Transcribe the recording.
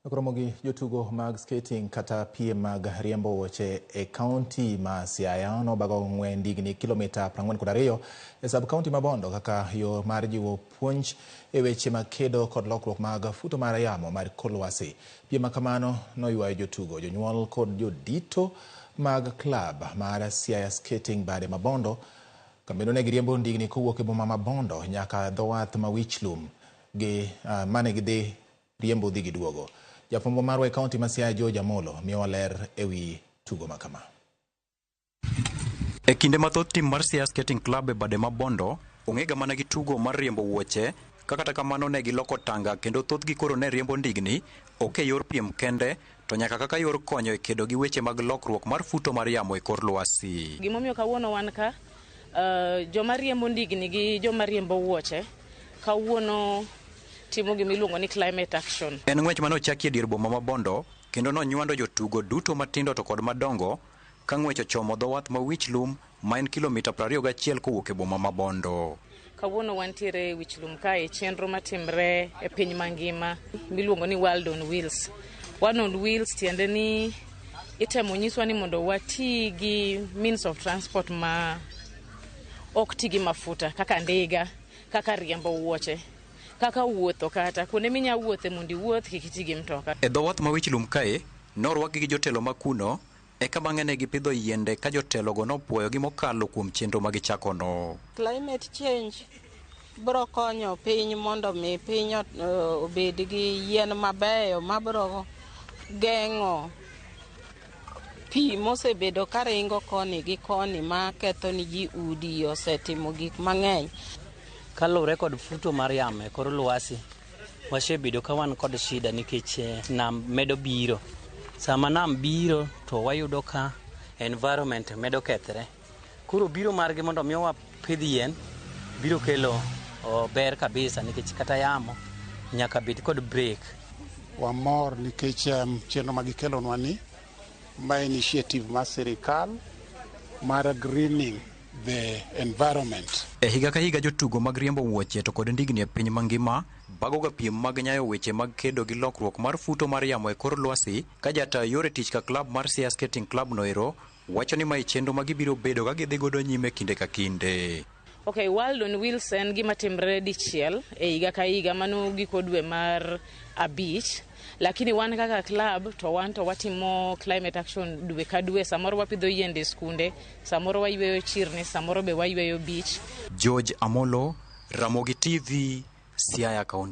Koromo gi jotugo mag skating kata piem mag riembo wuoche e kaunti ma Siaya nobago ng'we ndigni kilomita 42 e sub kaunti ma Bondo kaka yo mar jiwo puonj e weche mag kedo kod lokruok mag futo mar yamo mar kor lwasi. Piem ma kamano noywayo jotugo, jonyuol kod jodito mag klab mar Siaya Skating bade ma Bondo. Kambino ne giriembo ndigni kowuok e boma ma Bondo nyaka dho wath ma Wichlum gi mane gidhi riembo dhi giduogo. Jafwambo marwa e kaunti ma Siaya George Amolo miyowa ler ewi tugo ma kama. E kinde mathoth tim mar Siaya Skating Club e bade ma Bondo ong'ega mana gi tugo mar riembo wuoche ka kata kamano ne giloko tanga kendo thothgi koro ne riembo ndigni ok e yor piem kende to nyaka kaka yor konyo e kedo gi weche mag lokruok mar futo mar yamo e kor lwasi. Gimomiyo kawuono wan ka, joma riembo ndigni gi joma riembo wuoche kawuono timo gima iluongo ni climate action. En ng'wech mane ochaki e dier boma ma Bondo kendo nonywando jotugo duto matindo to kod madongo ka ng'wech ochomo dho wath ma Wichlum ma en kilomita 21 kowuok e boma ma Bondo. Kawuono wantiere e Wichlum kae e chenro matimre e piny mangima miluongo ni World on Wheels. World on Wheels tiende ni itemo nyiswa ni mondo wati gi means of transport ma ok ti gi mafuta kaka ndiga, kaka riembo wuoche, kaka wuotho kata kuonde minya wuothe mondo iwuoth kik iti gi mtoka. E dho wath ma Wichlum kae, norwakgi gi jotelo ma kuno eka bang'e ne gipidho yiende ka jotelogo nopuoyogi mokalo kuom chenro ma gichakono. Climate change bro konyo piny mondo mi piny obed gi yien mabeyo mabro geng'o pi mosebedo karingo koni gi koni ma ketho ni ji udi osetimo gik mang'eny. Kaluwore kod futo mar yamo e kor lwasi, wasebedo ka wan kod shida nikech nam medo biro. Sama nam biro to wayudo ka environment medo kethre. Koro biro margi mondo mi wapidh yien biro kelo ber kabisa nikech kata yamo nyaka bed kod break. Wamor nikech chenro ma gikelonwa ni ma initiative mar sirikal mar greening the environment. E higa ka higa jotugo mag riembo wuoche to kod ndigni e piny mangima bagoga piem mag nyayo weche mag kedo gi lokruok mar futo mar yamo e kor lwasi ka jata yore tich ka klab mar Siaya Skating Club noero wacho ni mae chenro ma gibiro bedo ka gidhi godo nyime kinde ka kinde. Okay, World on Wheels en gima timre dichiel e higa ka higa mano giko dwe mar 5, lakini wan kaka club to wan to watimo climate action dwe ka dwe. Samoro wapidho yiende e skunde, samoro wayweyo chirni, samoro be wayweyo beach. George Amolo, Ramogi TV, Siaya County.